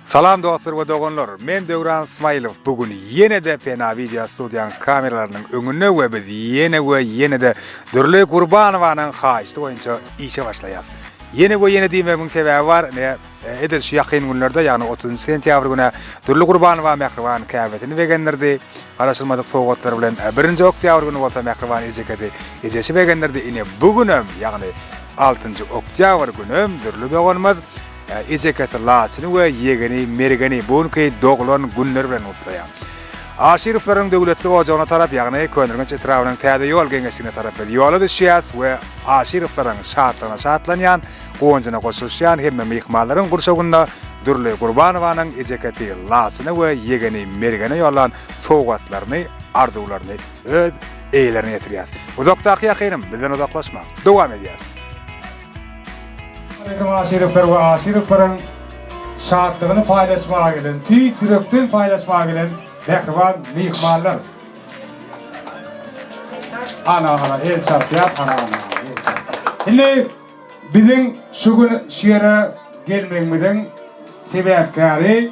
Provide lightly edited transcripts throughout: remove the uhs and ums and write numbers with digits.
Salam dostlar we doganlar! Men Döwran Smailow bu gün ýene-de Pena Video studiýanyň kameralarynyň öňünde we biz ýene we ýene-de Dürli Gurbanowanyň haýyşty boýunça işe başlaýas. Ýene we ýene diýmegimiň sebäbi bar, ine edil şu ýakyn günlerde ýagny otuzynjy sentýabr güni Dürli Gurbanowa mähriban käbesini begendirdi. Garaşylmadyk sowgatlar bilen birinji oktýabr güni bolsa mähriban ejekesi ejeşi begendirdi. Ine bu günem ýagny altynjy oktýabr günem Dürli doganymyz Ejekesi Laçyny we ýegeni Mergeni bu günki doglan günleri bilen gutlaýar. Aşyrowlaryň döwletli ojagyna tarap, ýagny Köneürgenç etrabynyň Täze ýol geňeşligine tarap biz ýola düşýäs we Aşyrowlaryň şatlygyna şatlanýan, guwanjyna goşulyşýan hemme myhmanlaryň gurşawynda Dürli Gurbanowanyň ejekesi Laçyna we ýegeni Mergene ýollan sowgatlaryny, arzuwlaryny öz eýelerine ýetirýäs. Uzakdaky ýakynym, bizden uzaklaşmaň. Dowam edýäs. Aleýkum Aşyrowlar we Aşyrowlaryň şatlygyny paýlaşmaga gelen, tüýs ýürekden paýlaşmaga gelen mähriban myhmanlar. Ana ana el çarpýar, ana ana el çarpýar. Indi biziň şu gün şu ýere gelmegimiziň sebäpkäri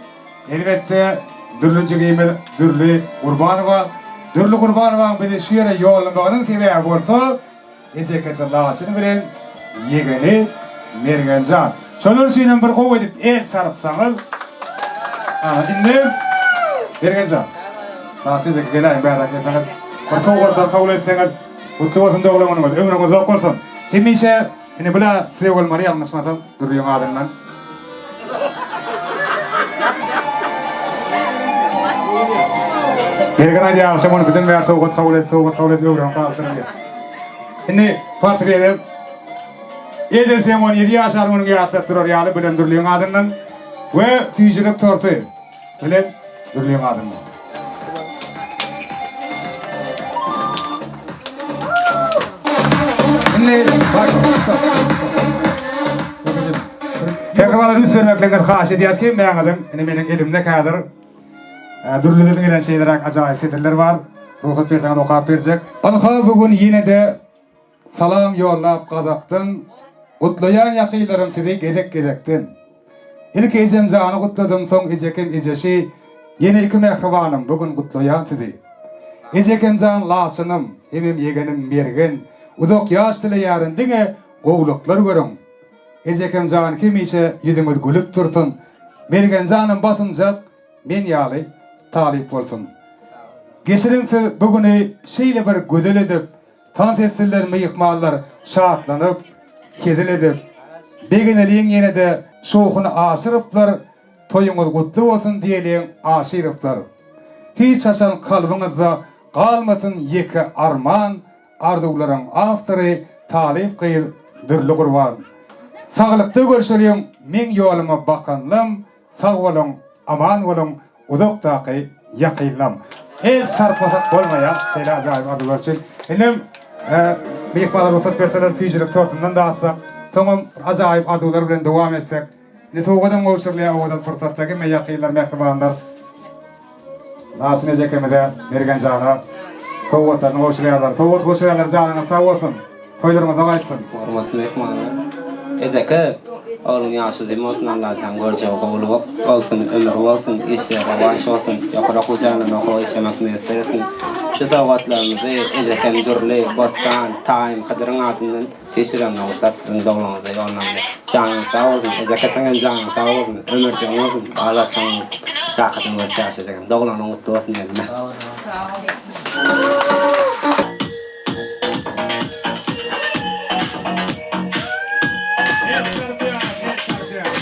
elbetde Dürli jigimiz Dürli Gurbanowa. Dürli Gurbanowanyň bizi şu ýere ýollamagynyň sebäbi bolsa Ejekesi Laçyn bilen ýegeni Mergenjan. Şolar üçinem bir gowy edip el çarpsaňyz. Ana indi Mergenjan. Laçyn ejeke geläýiň bäräk gelseňiz. Bir sowgatlar kabul etseňiz. Gutly bolsun doglan günüňiz. Ömrüňiz uzak bolsun. Hemişe indi bula size bolmaly ýalňyşmasam Dürriň adyndan. Mergen aýdýar agşam on ikiden bäri sowgat kabul et, sowgat kabul et öwrenip galypdyryn diýip. Indi portreti edil seň 17 ýaşan günüňi ýatlap durar ýaly bilen Dürliň adyndan we süýjülik torty bilen Dürliň adyndan. Indi Mähribanlar üns bermekligiňizi haýyş edýäris hemmäňiziň. Indi meniň elimde häzir dürli-dürli gelen şeýleräk ajaýyp setirler bar. Rugsat berseňiz okap berjek. Ynha bu gün ýene-de Salam ýollap gazakdan, Gutlaýan ýakynlarym sizi gezek-gezekden. Ilki ejemjany gutladym, soň ejekem ejeşi, Ýene iki mähribanym bu gün gutlaýan sizi. Ejekemjan Laçynym, hemem ýegenim Mergen, Uzak ýaş dileýärin diňe gowluklar görüň. Ejekemjan hemişe ýüzüňiz gülüp dursun, Mergenjanam basynjak men ýaly talyp bolsun. Geçiriň siz bu güni şeýle bir gözel edip, Tans etsinler myhmanlar şatlanyp, hezil edip. Begeneliň ýene-de şowhuny aşyryplar, Toýuňyz gutly bolsun diýeliň aşyryplar. Hiç haçan kalbyňyzda galmasyn ýeke arman, Arzuwlaryň awtory talyp gyz Dürli Gurban. Saglykda görşeliň meň ýoluma bakanlam, Sag boluň aman boluň uzakdaky ýakynlam. El çarpmasak bolmaýar şeýle ajaýyp arzuwlar üçin. Indem myhmanlar rugsat berseler süýjülik tortundan datsak, soňam ajaýyp arzuwlar bilen dowam etsek. Indi sowgadam gowşurylýar owadan pursatda hemme ýakynlar mähribanlar. Laçyn ejekemize, Mergen jana sowgatlaryny gowşurýarlar. Sowgat gowşurýanlar janyňyz sag bolsun! Toýlaryňyza gaýtsyn! Hormatly myhmanlar! Ejeke, ogluň ýaşy uzyn bolsun, Allajan görjegi gowulyk bolsun, ömri bolsun, işleri rowaç bolsun, ýokary okuw jaýlarynda okuwa işlemek miýesser etsin. Şu sowgatlarymyzy ejekem Dürli, Bossan, Taýym, Hydyryň adyndan Tüýs ýüregimden gutlap siziň doglugyňyza ýollandy. Janyňyz sag bolsun, ejeke seňem janyň sag bolsun, ömürjegiň bolsun, bal-barçaň rahatyny görüp ýaşa ejegem. Doglan günüň gutly bolsun gelnime. El çarpýar, el çarpýar.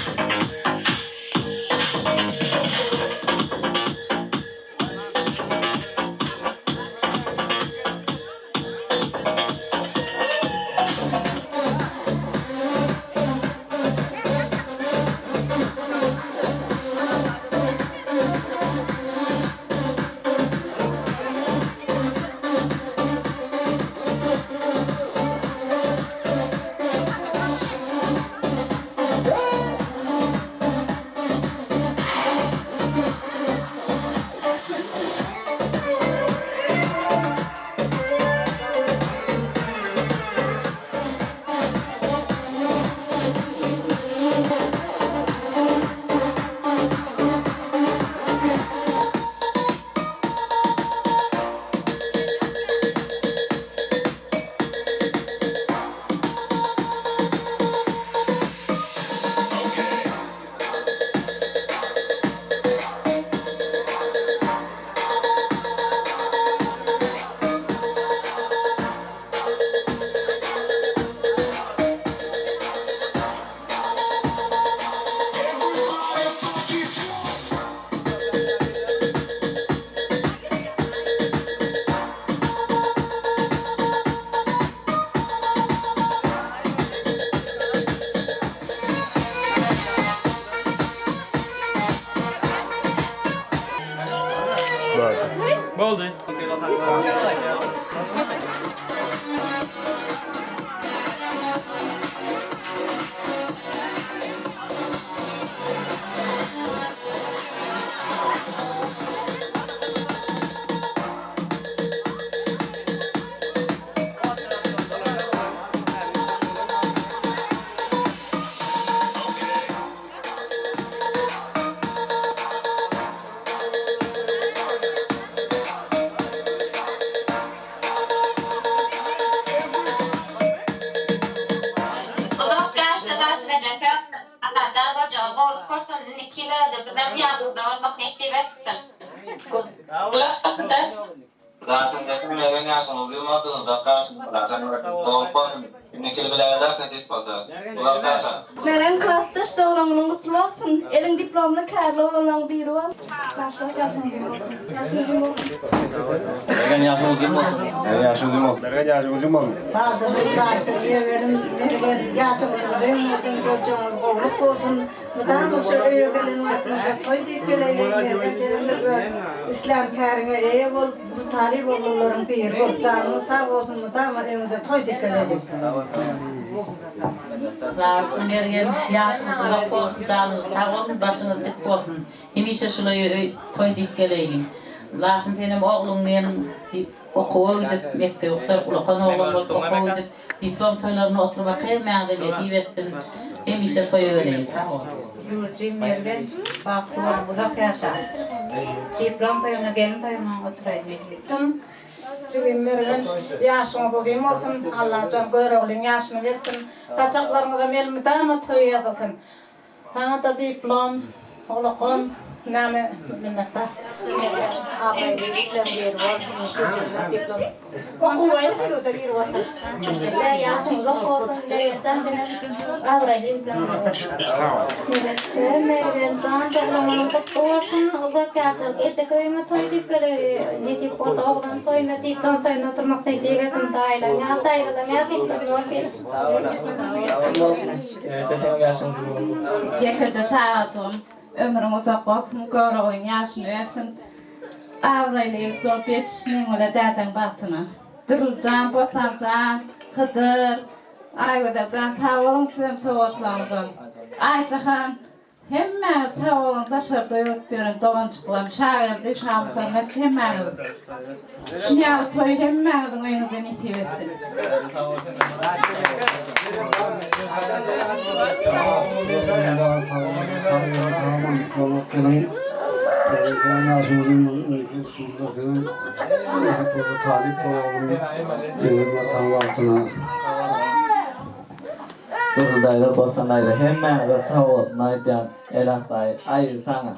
Boldy. Uzak ýaşly Laçyn ejekem Allajan gojaňy gowulyk görsün indiki ýyllarda bizem ýanyňyzda bolmak nesip etsin. Laçyn ejekem megen ýaşyňyz ýylmadygyny dogrup bolsun indiki ýyl biläýedak nesip bolsa. Uzak ýaşa. Meren klasdaş doglan günüň gutly bolsun. Eliň diplomly kärli oglanlaň biri bol. Klasdaş ýaşyň uzyn bolsun. Ýaşyň uzyn bolsun. Mergen ýaşyň uzyn bolsun. Mergen ýaşyň uzyn bolsun. Mergen ýaşyň uzyn bolsun. Bagtyňyz başyň ýegenim Mergen ýaşyň uzyn bolsun görjegiňiz gowluk bolsun mydama şu öýe gelen wagtyňyzda toý diýip geleýli Mergen senem öz islän käriňe eýe bol bu talyp oglanlaryň biri bol janyňyz sag bolsun mydama öýüňize toý diýip geleýli. Laçyn Mergen ýaşyňyz uzak bolsun janyňyz sag bolsun başyňyz dik bolsun hemişe şulaý öý toý diýip geleýliň Laçyn senem ogluň meniň diýip okuwa gidip mekdebi gutaryp ulakan oglan bolup okuwa gidip diplom toýlarynda oturmak hemmäňize nesip etsin hemişe toýa geleýin sag boluň. Ýüwürjim Mergen bagtly bolup uzak ýaşa. Diplom toýuňda gelin toýuňa oturaýyn nesip. Jigim Mergen ýaşyňyz uzyn bolsun Allajan Göroglyň ýaşyny bersin saçaklaryňyzam elmydama toý ýazylsyn saňada diplom ullakan name minnetdar. Abraýly ýigitleň biri bol keşbinde diplom okuwa instituta girip otyr. Ýaşyň uzak bolsun Mergenjan senem abraýly ýigitleň biri bol. Mergen jan doglan günüň gutly bolsun uzak ýaşa ejeke öýüňe toý diýip geläý nesip bolsa oglan toýuna diplom toýuna oturmak nesip etsin daýylaň ýa daýzalaň ýa diplom bolup ýetiş. Ýekeje çagajygym ömrüň uzak bolsun Göroglyň ýaşyny bersin abraýly ýigit bolup ýetiş meň bile dädeň bagtyna Dürlüjan Botanjan Hydyr Aýgözel jan sag boluň sizem sowgatlaryňyzam. Aýjahan hemmäňiz sag boluň daşarda ýörüp ýören doganjyklarym Şageldi Şamuhammet hemmäňiz şuny ýaly toýy hemmäňiziň öýüňizde nesip etsin. Durdy daýza Bossan daýza hemmäňize sag bolsun aýdýan Elas daýy aýry saňa.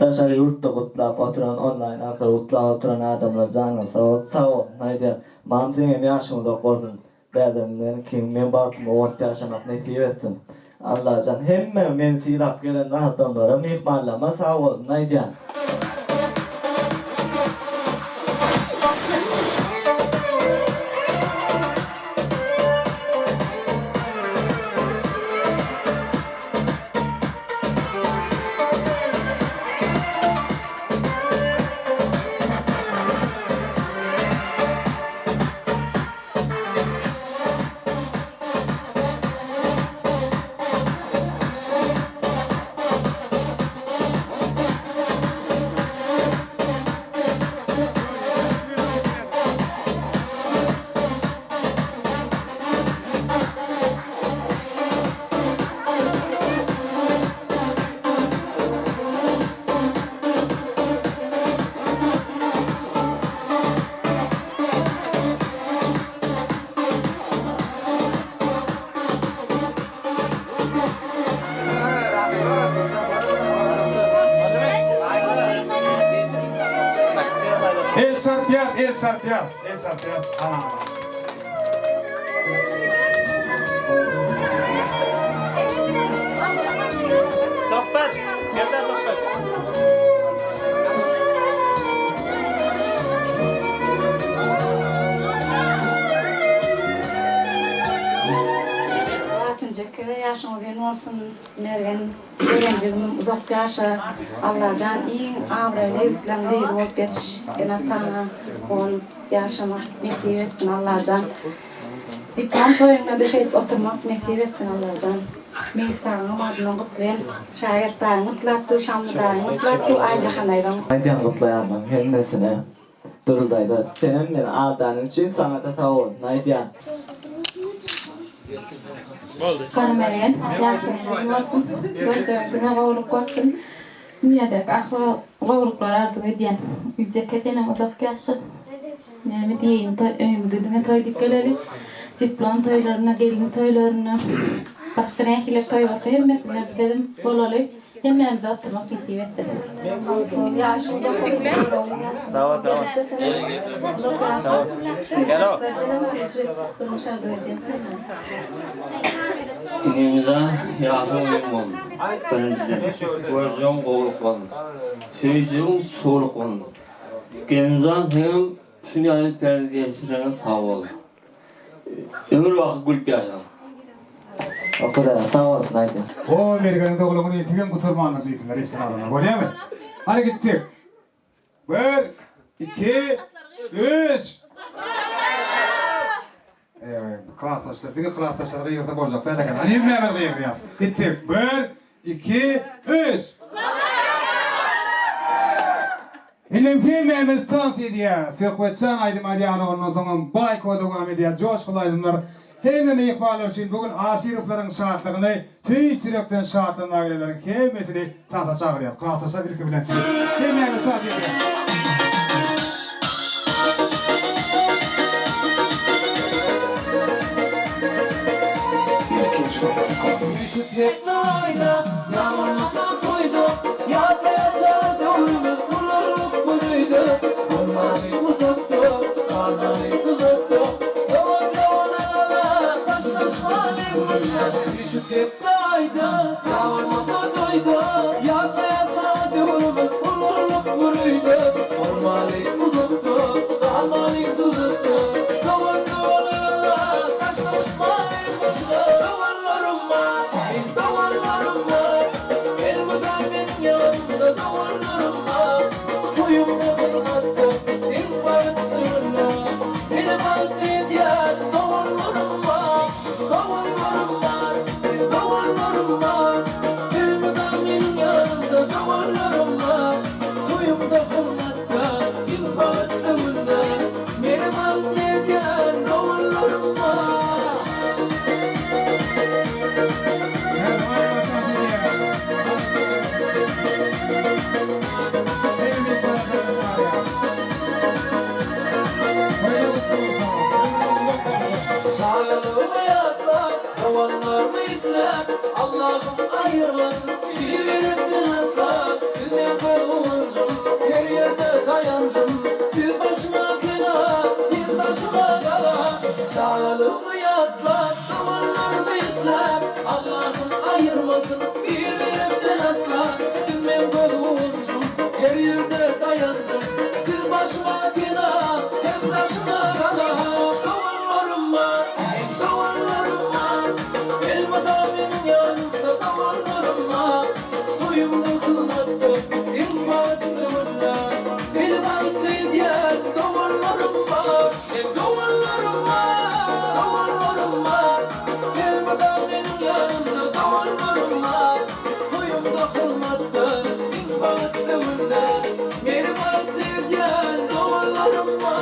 Daşary ýurtda gutlap oturan onlaýn arkaly gutlap oturan adamlar janyňyz sag bolsun sag bolsun aýdýan Mam seňem ýaşyň uzak bolsun dädem meniňki meň bagtyma bolup ýaşamak nesip etsin Allajan hemme meni sylap gelen adamlara myhmanlaryma sag bolsun aýdýan. El çarpýas, el çarpýas, el çarpýas. Ana, ana. Söhbet! Gel-de söhbet! Altynjy köý. Ýaşyň uzyn bolsun Mergen Begenjigim uzak ýaşa Allajan iň abraýly ýigitleň biri bolup ýetiş ene ataňa guwanyp ýaşamak nesip etsin Allajan Diplom toýuňda-da şeýdip oturmak nesip etsin Allajan Meýsagyňam adyndan gutlaýan Şaýat daýyň gutlap dur Şammy daýyň gutlap dur Aýjahan daýzaň Aýdýan gutlaýanlaryň hemmesine Dürli daýza senem meni aldanyň üçin saňada sag bolsun aýdýan. Garamergen, ýagşyň güni bolsun, görjegiň güne gowulyk bolsun. Dünýädäki ahwal gowulyklary arzuw edýän. Ejeke senem uzak ýaşa. Näme diýeýin, toý öýüňde diňe toý diýip geleli. Diplom toýlaryna, gelin toýlaryna, başga nähili toý bolsa hemmesinde bizem bolaly. Hemmämize oturmak nesip etsin. Inimize ýaşyň uzyn bolsun. Birinjiden, görjegiň gowulyk bolsun. Söýjegiň şowluk bolsun. Gelinjan seňem şuny ýaly perzent ýetişdireniňe sag bol. Ömür baky gülüp ýaşaň. Okudaýa sag bolsun aýdýan. O Mergeniň doglan güni entegem gutarmandyr diýsinler eşden adamlar bolýamy? Hany gitdik. Bir, iki, üç. Eý, klasdaşlar, diňe klasdaşlar gygyrsa boljak däl eken. Hany hemmämiz gygyrýas. Gitdik. Bir, iki, üç. Indem hemmämiz tans edýäs. Söhbetjan aýdym aýdýar ondan soňam Baýko dowam edýär joşguly aýdymlar. Hemme myhmanlar üçin bu gün Aşyrowlaryň şatlygyny tüýs ýürekden şatlanmaga gelenleriň hemmesini tansa çagyrýas. Klasdaşlar ilki bilen sizi. Hemmämiz tans edýäs. Ýa bolmasa toýda, Ýatda ýaşar döwrümiz, Ulaldyk bir öýde. Bolmaly uzakda, Galmaly duzakda, Dogan-dogan agala, Daşlaşmaly munda. Süýji hepde aýda, Ýa bolmasa toýda, Ýatda ýaşar döwrümiz, Ulaldyk bir öýde. Bolmaly uzakda, Galmaly duzakda, Dogan-dogan agala, Daşlaşmaly munda. Doganlarym bar. Meň doganlarym bar, Elmydam meniň ýanymda doganlarym bar. Toýumda hyzmatda, iň bagtly günde, Meni bagtly edýän doganlarym bar. Doganlarym bar, meň doganlarym bar, Elmydam meniň ýanymda doganlarym bar. Toýumda hyzmatda, iň bagtly günde, Meni bagtly edýän doganlarym bar. Çagalygymy ýatlap, doganlarymy isläp, Allahym aýyrmasyn bir-birikden asla. Siz meň guwanjym, her ýerde daýanjym, Siz başyma pena, siz daşyma gala. Çagalygymy ýatlap, doganlarymy isläp, Allahym aýyrmasyn bir-birikden asla. Siz meň guwanjym, her ýerde daýanjym, Siz başyma pena, hem daşyma gala. Doganlarym bar, meň doganlarym bar, Elmydam meniň ýanymda doganlarym bar. Toýumda hyzmatda, iň bagtly günde, Meni bagtly edýän doganlarym bar. Meň doganlarym bar, doganlarym bar, Elmydam meniň ýanymda doganlarym bar. Toýumda hyzmatda, iň bagtly günde, Meni bagtly edýän doganlarym bar.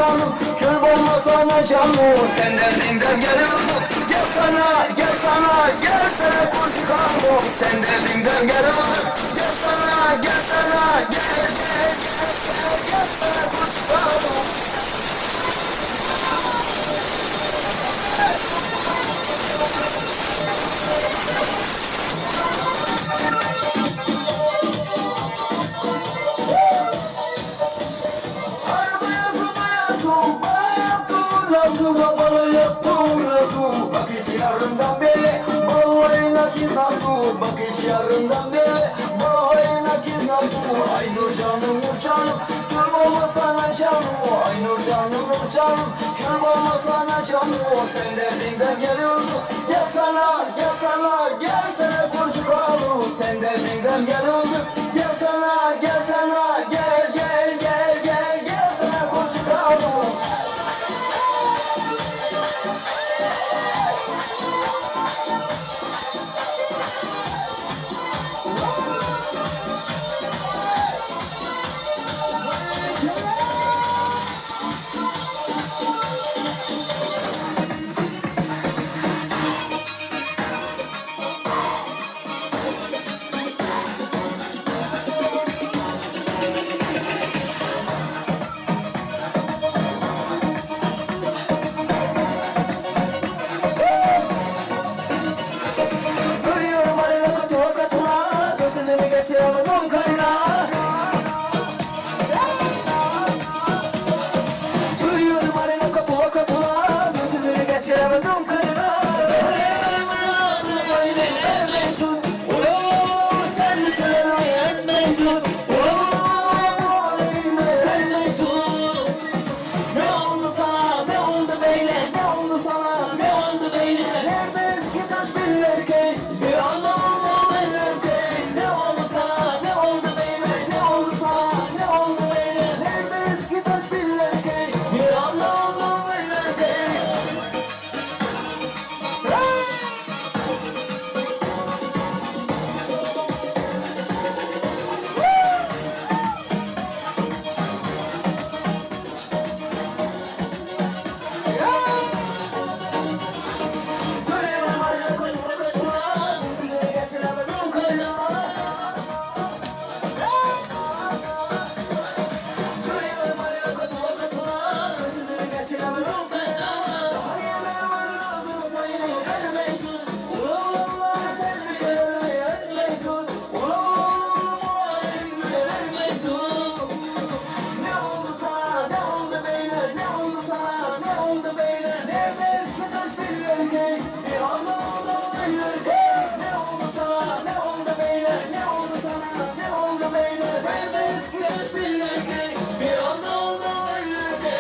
canım Kül bolmasana canım Sen derdinden geliyordun Gel sana gel sana gel sana kurşun Sen derdinden geliyordun Gel sana gel sana gel gel gel gel gel sana kurşun Bakışlarından beri Vallahi ki nazu Bakışlarından beri Vallahi ki nazu Ay nur canım nur canım Kül olmasana canım Ay nur canım nur canım Kül olmasana canım Sen derdinden geliyordu Gel sana gel sana gel sana konuşalım Sen derdinden geliyordu Gel sana gel sana gel gel gel gel gel sana konuşalım Görüyorum arena kutu katına Gözünü geçiremedim karına Görüyorum arena kutu katına Gözünü geçiremedim karına Sen misin el mecnun El mecnun ne oldu sana, ne oldu böyle, ne oldu sana, ne oldu böyle? Nerede eski taş biller ki, bir anda oldu eller ki. Ne oldu sana, ne oldu böyle, ne oldu sana, ne oldu böyle? Nerede eski taş biller ki, bir anda oldu eller ki. Görüyorum arada koşma koşma, gözünü geçiremedim karına. Görüyorum arada koşma koşma, gözünü geçiremedim karına. Daha yemeğe varın ağzını payını elmeysin. Ulan ulan sen bir kere etmeysin. Ulan ulan muhalim elmeysin. Ne oldu sana, ne oldu beyler, ne oldu sana, ne oldu beyler? Nerede eski taş biller ki? Bir anda oldu beyler ki. Ne oldu sana, ne oldu beyler, ne oldu sana, ne oldu beyler? Nerede eski taş biller ki? Bir anda oldu beyler ki.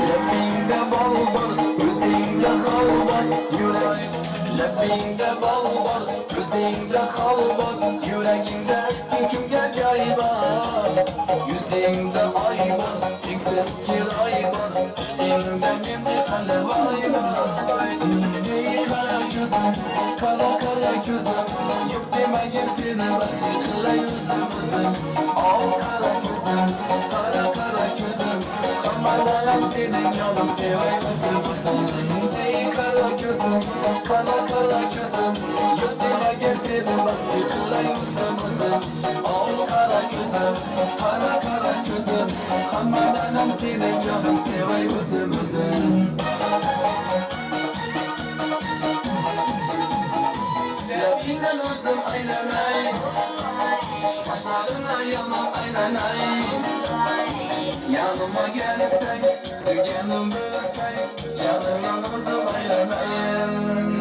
Lepingde bal bar, gözüngde hal bar, yürek. Lepingde bal bar, gözüngde hal bar, yüreğimde kimge cay bar. Yüzüngde ay bar, teksiz kiray bar, işkimde mende halvay var. Ey kara gözüm, kara kara gözüm, yok demegin seni bak, kıla yüzümüzü. Al kara gözüm, kara kara gözüm, Kamadayan seni canım sevay üzüm Ey kara gözüm, kara kara gözüm, yok demegin seni bak, kıla yüzümüzü. Al kara gözüm, kara kara gözüm, Kamadayan seni canım sevay üzüm üzüm. ýana aýlanaý Ýanyma gelseň, söýgänim bilseň Janyňdan özüm aýlanaýyn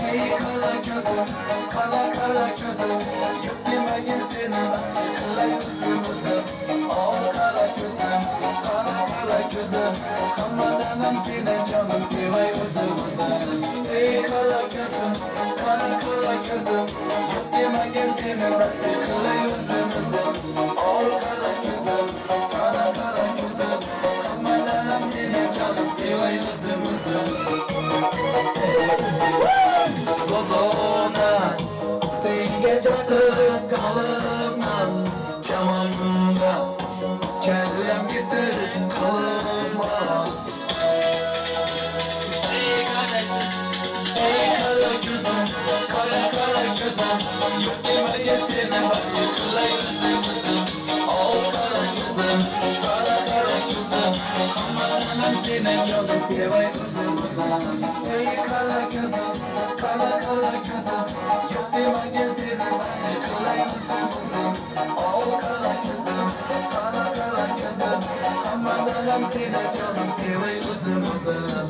Eý gara gözüm, gara gara gözüm Ýok diýmegin seni bagtly kylaý özüm özüm Ol gara gözüm, gara gara gözüm Hammadanam seni janym sewaý özüm özüm Eý gara gözüm, gara gara gözüm Ýok diýmegin seni bagtly kylaý özüm özüm Ol gara gözüm, gara gara gözüm Hammadanam seni janym sewaý özüm özüm Sozona Senga jatib qalibman Chamanda Kallam ketib qalibman Ey qara Ey qara ko'zim Qara qara ko'zim Yo'q demagin seni baxtli qilay o'zim o'zim Ol qara ko'zim Qara qara ko'zim Hammadan seni jonim sevay o'zim o'zim Ey qara ko'zim Qara qara ko'zim Yo'q demagin seni baxtli qilay o'zim o'zim Ol qara ko'zim Qara qara ko'zim Hammadan seni jonim sevay o'zim o'zim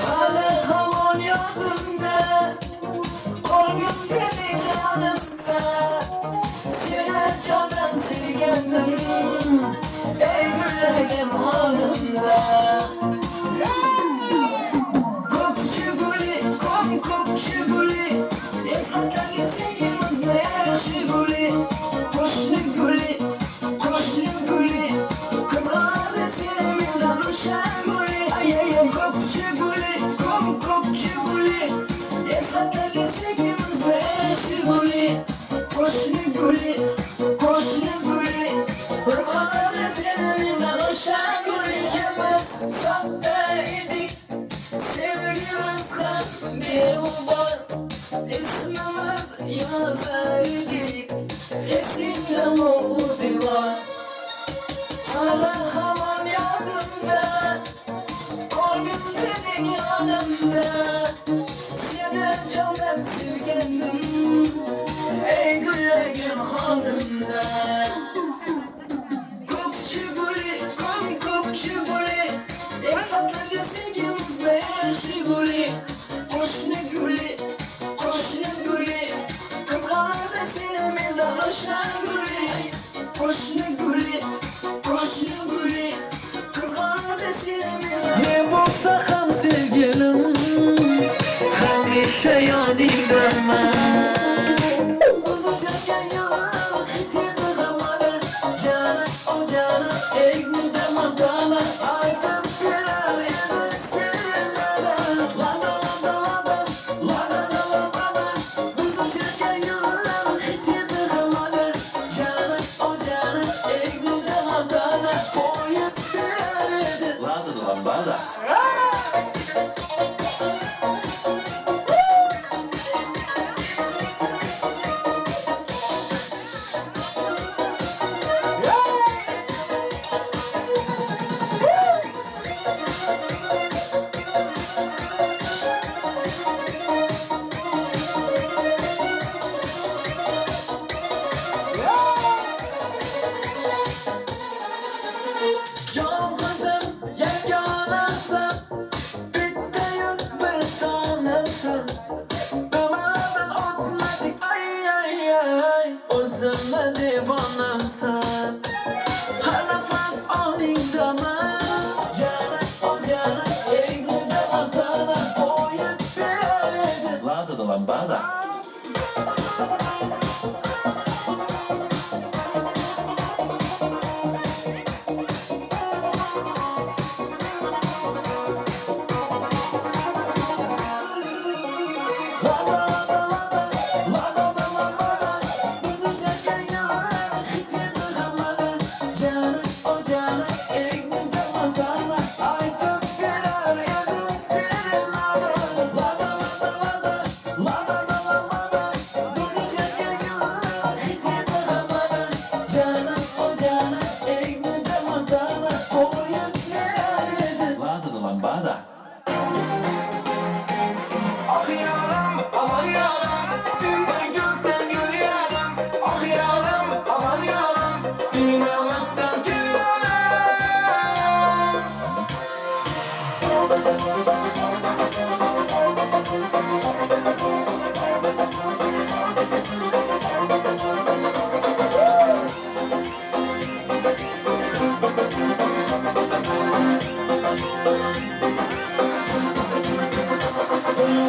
Hali hamon yodimda, qolgin mening yonimda. Seni jonim sevganim, ey gullagan holimda. Halimde Seni candan sevgendim Ey güllegen halimde Kökçü gülü, kom kökçü gülü Esatlı sevgimizde Jiguli Qo'shni guli, qo'shni guli Qizg'anardi seni menda o'sha guli Qo'shni guli, qo'shni guli Qizg'anardi seni menda Ne bo'lsa ham sevgilim Hamisha yoningdaman Biz uchrashgan yo'l hit edi hammada Jana, o jana, ey gulda mardona Aytib berar edi serenada Lada, lada, lada, lada, lada, lada Biz uchrashgan yo'l hit edi hammada Jana, o jana, ey gulda mardona Qo'yib berar edi Lada da lambada Yolg'izim, yagonamsan, bittayu bir tonamsan. Nimalardan o'tmadik, ay ay ay, o'zimni devonamsan. Har nafas oningdaman. Jana, o jana, ey gulda mardona qo'yib berar edi. Lada da lambada Lada, lada, lada, lada da lambada. Biz uchrashgan yo'l hit edi hammada. Jana, o jana, ey gulda mardona Aytib berar edi serenada. Lada, lada, lada, lada da lambada. Biz uchrashgan yo'l hit edi hammada. Jana, o jana, ey gulda mardona Qo'yib berar edi. Lada da lambada Ah yarım, aman yarım, sen bir gülsen gül yarım. Ah yarım, aman yarım, dinamazdan gülüyorum.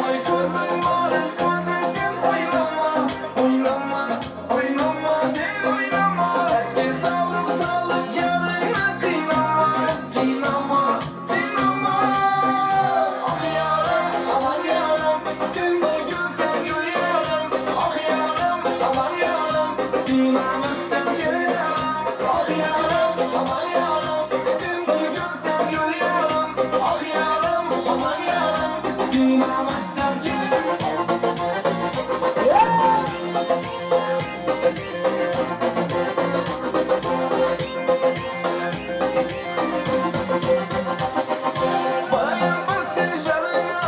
Oy ko'zing borish ko'zing sen o'ylama, o'ylama, o'ylama, sen o'ylama. Dardga solib solib yarimni qiynama, qiynama, qiynama. Ah yarim, aman yarim, sen bir gulsan gul yarim. Ah yarim, aman yarim, binomusdan kel yarim. Ah yarim, aman yarim, sen bir gulsan gul yarim. Ah yarim, aman yarim, binomusdan kel Bayım sen canına,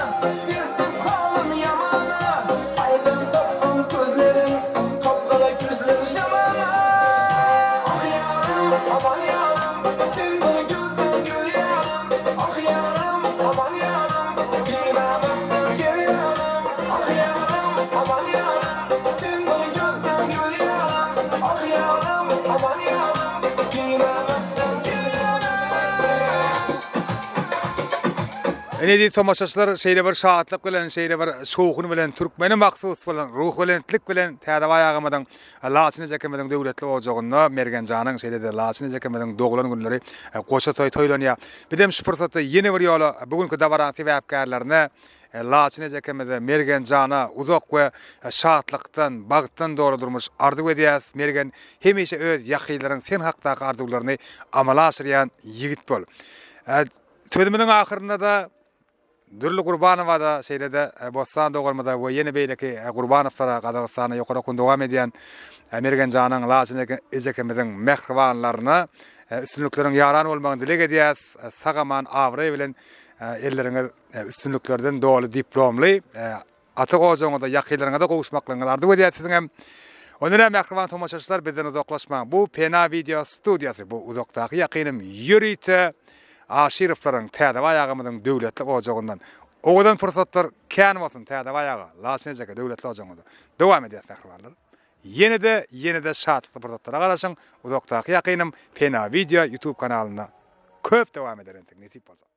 sensiz halim yamana. Aydan topqon ko'zlaring, qop-qora ko'zlar yamana. Ah yarim, aman yarim, sen bir gulsan gul yarim. Ah yarim, aman yarim, binomusdan kel yarim. Ah yarim, aman yarim, sen bir gulsan gul yarim. Ah yarim, aman yarim, binomusdan kel yarim. Ine eziz tomaşaçylar, şeýle bir şatlyk bilen, şeýle bir şowhun bilen, türkmene mahsus bolan ruhubelentlik bilen Täzebaý agamyzyň, Laçyn ejekemiziň döwletli ojagynda Mergen janyň, şeýle-de Laçyn ejekemiziň doglan günleri goşa toý toýlanýar. Bizem şu pursatda ýene bir ýola bu günki dabaranyň sebäpkärlerine, Laçyn ejekemize, Mergen jana uzak we şatlykdan, bagtdan doly durmuş arzuw edýäs. Mergen, hemişe öz ýakynlaryň sen hakdaky arzuwlaryny amala aşyrýan ýigit bol. Sözümiziň ahyrynda-da Dürli Gurbanowa-da, şeýle-de Bossan doganymyza we ýene beýleki Gurbanowlara, Gazagystanda ýokary okuwyny dowam edýän Mergen janyň, Laçyn ejekemiziň mähribanlaryna üstünlikleriň ýaran bolmagyny dileg edýäs. Sag-aman, abraý bilen. Elleriňiz üstünliklerden doly diplomly ata ojagyňyza, ýakynlaryňyza gowuşmaklygyňyzy arzuw edýäs siziňem. Onda näme mähriban tomaşaçylar bizden uzaklaşmaň. Bu Pena wideo studiýasy bu uzakdaky ýakynym ýörite Aşyrowlaryň Täzebaý agamyzyň döwletli ojagyndan. Owadan pursatlar kän bolsun Täzebaý aga, Laçyn ejeke döwletli ojagyňyzda. Dowam edýäs mähribanlar. Ýene-de ýene-de şatlykly pursatlara garaşyň uzakdaky ýakynym Pena wideo YouTube kanalynda köp dowam eder entek nesip bolsa.